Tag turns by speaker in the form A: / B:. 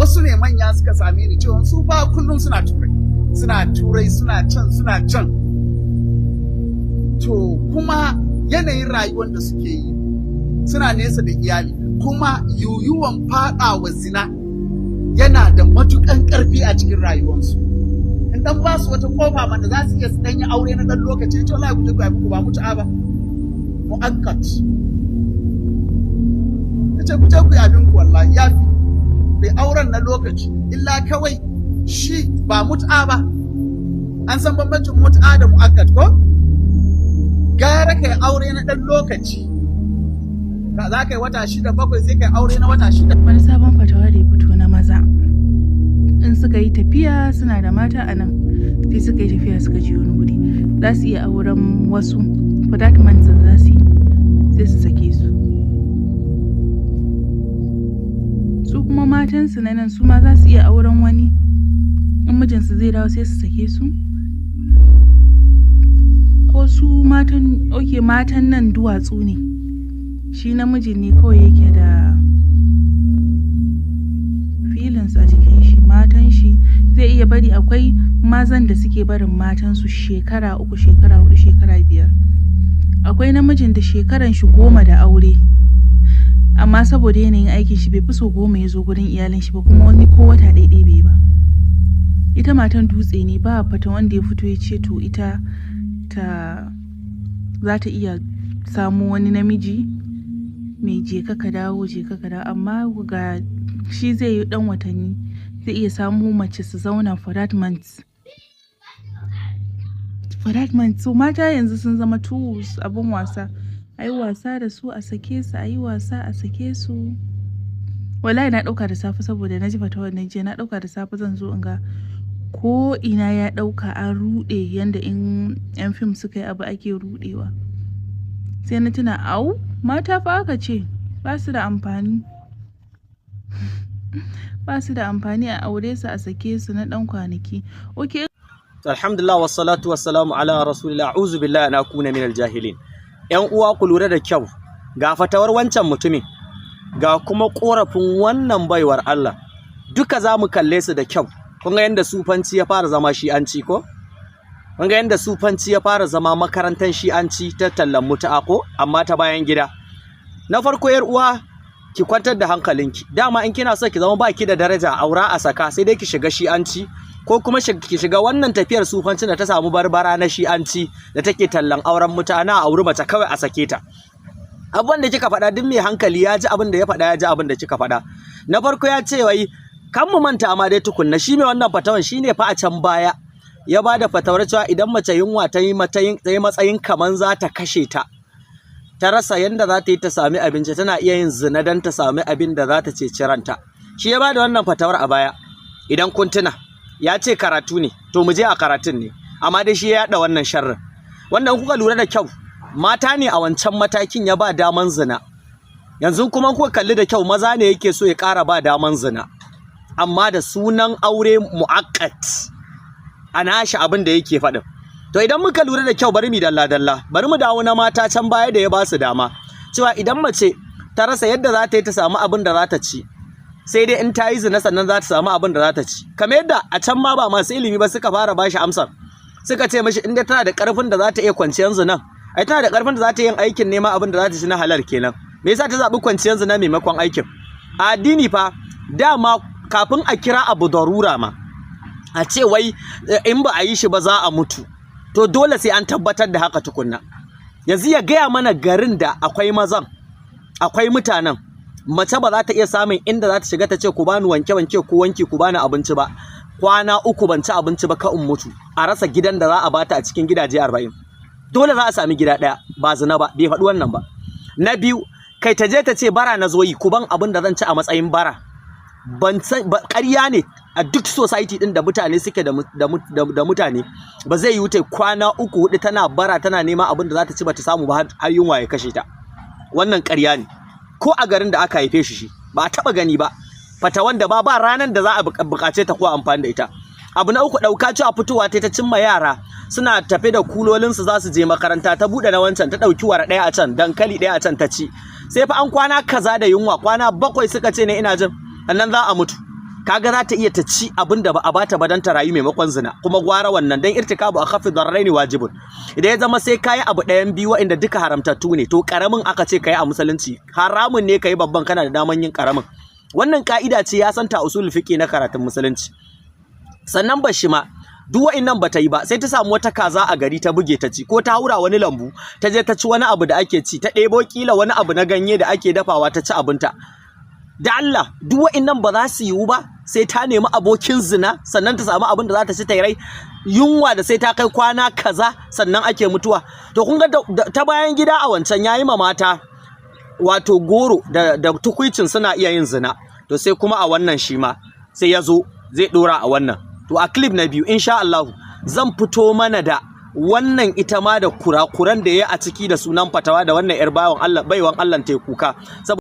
A: Wasu ne manya suka same ni cewa su ba kullum suna Turai, suna Turai, suna can, suna can. To kuma yanayin rayuwar da suke yi, suna nesa da iyali, kuma yuyuwan faɗawa zina yana da matukan ƙarfi a cikin rayuwarsu. In dan ba su wata kofa mana, za su iya su dan yi aure na dan lokaci. Ce wallahi ku je ku yi muku ba mutu'a ba, mu'akkat. Ce ku je ku yi abin ku, wallahi ya fi bai auren na lokaci, illa kawai shi ba mut'a ba. An san bambancin mut'a da mu'akkat ko? Gara kai aure na dan lokaci, za ka yi wata 6, 7, sai kai aure na wata 6.
B: Wani sabon fatawa da ya fito na maza. In suka yi tafiya, suna da mata a nan, sai suka yi tafiya suka je wani guri, za su iya auren wasu for that month za su yi, sai su sake su. Su kuma matansu na nan, su ma za su iya auren wani, in mijinsu zai dawo sai su sake su. Ko su matan, ok, matan nan duwatsu ne, shi namijin ne kawai yake da feelings a jikin shi, matan shi zai iya bari. Akwai mazan da suke barin matansu shekara 3, shekara 4, shekara 5. Akwai namijin da shekaran shi 10 da aure, amma saboda yanayin aikin shi bai fi so 10 ya zo gurin iyalin shi ba, kuma wani ko wata ɗaya bai ba. Ita matan dutse ne. Ba fata wanda ya fito ya ce to ita ta za ta iya samo wani namiji mai je ka ka dawo, je ka ka dawo, amma ga shi zai yi dan watanni, zai iya samo mace su zauna for that month, for that month. So mata yanzu sun zama tools, abun wasa, a yi wasa da su a sake su, a yi wasa a sake su. Wallahi na ɗauka da safe, saboda na ji fatawar nan jiya, na ɗauka da safe zan zo in ga ko ina ya ɗauka, an ruɗe yanda in 'yan fim suka yi abu ake ruɗewa. Sai na tuna, au, mata fa aka ce ba su da amfani, ba su da amfani, a aure su a sake su na ɗan kwanaki. Okay.
C: Alhamdulillah, wassalatu wassalamu ala rasulillah, a'udhu billahi an akuna minal jahilin. Yan uwa, ku lura da kyau, ga fatawar wancan mutumin, ga kuma korafin wannan baiwar Allah. Duka za mu kalle su da kyau. Kun ga yanda sufanci ya fara zama shi'anci ko? Kun ga yanda sufanci ya fara zama makarantar shi'anci ta tallan mutu'a ko, amma ta bayan gida. Na farko, yar uwa, ki kwantar da hankalinki. Dama in kina so ki zama baki da daraja, aura a saka, sai dai ki shiga shi'anci ko kuma ki shiga wannan tafiyar sufancin da ta samu barbara na shi'anci da take tallan auren mutane, a auri mace kawai a sake ta. Abubuwan da kika faɗa, duk mai hankali ya ji abin da ya faɗa, ya ji abin da kika faɗa. Na farko, ya ce wai kan mu manta ma dai tukunna, shi mai wannan fatawan shine fa a can baya ya ba da fatawar cewa idan mace yunwa ta yi matsayin kaman za ta kashe ta, ta rasa yanda za ta yi ta sami abinci, tana iya yin zina don ta sami abin da za ta ceci ranta. Shi ya ba da wannan fatawar a baya, idan kun tuna. Ya ce karatu ne, to mu je a karatun ne, amma dai shi ya yaɗa wannan sharrin. Wanda in kuka lura da kyau, mata ne a wancan matakin ya ba daman zina. Yanzu kuma kuka kalli da kyau, maza ne yake so ya ƙara ba daman zina, amma da sunan aure mu'akkat a nashi abin da yake faɗin. To idan muka lura da kyau, bari mu dalla dalla, bari mu dawo na mata can baya da ya ba su dama cewa idan mace ta rasa yadda za ta yi ta samu abin da za ta ci, sai dai in ta yi zina sannan za ta samu abin da za ta ci. Kamar yadda a can ma ba masu ilimi ba suka fara bashi amsar, suka ce mishi in dai tana da karfin da za ta iya kwanciyar zinan, ai tana da karfin da za ta yin aikin neman abin da za ta ci na halal kenan. Me yasa ta zaɓi kwanciyar zina maimakon aikin? A addini fa dama kafin a kira abu darura ma, a ce wai in ba a yi shi ba za a mutu, to dole sai an tabbatar da haka tukunna. Yanzu ya gaya mana garin da akwai mazan, akwai mutanen, mace ba za ta iya samun inda za ta shiga ta ce ku bani wanke-wanke ko wanki, ku bani abinci ba, kwana 3 ban ci abinci ba ka in mutu, a rasa gidan da za a bata a cikin gidaje 40. Dole za a sami gida ɗaya ba zina ba. Bai faɗi wannan ba. Na biyu, kai ta je ta ce bara na zo yi, ku ban abin da zan ci a matsayin bara. Ban san ƙarya ne. A duk society din da mutane suke da mutane, ba zai yi ta kwana 3, 4 tana bara, tana neman abin da za ta ci, ba ta samu ba, har yunwa ya kashe ta. Wannan ƙarya ne. Ko a garin da aka haife shi, shi ba a taɓa gani ba. Fata wanda ba ranan da za a buƙace ta ko amfani da ita. Abu na uku, ɗauka cewa fitowa ta cimma yara suna tafe da kulolinsu za su je makaranta, ta buɗe na wancan, ta ɗauki wara ɗaya a can, dankali ɗaya a can, ta ci. Sai fa an kwana kaza da yunwa, kwana 7 suka ce ne ina jin, sannan za a mutu. Kaga za ta iya ta ci abin da ba a bata ba dan ta rayu maimakon zina, kuma gwara wannan, dan ارتكاب أخف الضررين واجب. Idan ya zama sai kayi abu ɗayan biyu waɗanda duka haramtattu ne, to karamin aka ce kayi a musulunci. Haramun ne kayi babban, kana da daman yin karamin. Wannan ka'ida ce, ya santa usul fiqi na karatun musulunci. Sannan ba shi ma duk wa'innan bata yi ba, sai ta samu wata kaza a gari ta buge ta ci, ko ta haura wani lambu ta je ta ci wani abu da ake ci, ta ɗebo kila wani abu na ganye da ake dafawa ta ci abinta. Da Allah, duk wa'innan ba za su yiwu ba, sai ta nemi abokin zina sannan ta samu abin da za ta ci ta rai. Yunwa da sai ta kai kwana kaza sannan ake mutuwa. To kun ga ta bayan gida a wancan yayi ma mata wato goro da tukuicin suna iya yin zina. To sai kuma a wannan shi ma sai ya zo zai dora a wannan. To a clip na biyu, insha Allah, zan fito mana da wannan ita ma da kurakuran da ya a ciki da sunan fatawa da wannan yar bawan Allah baiwan Allah ta kuka.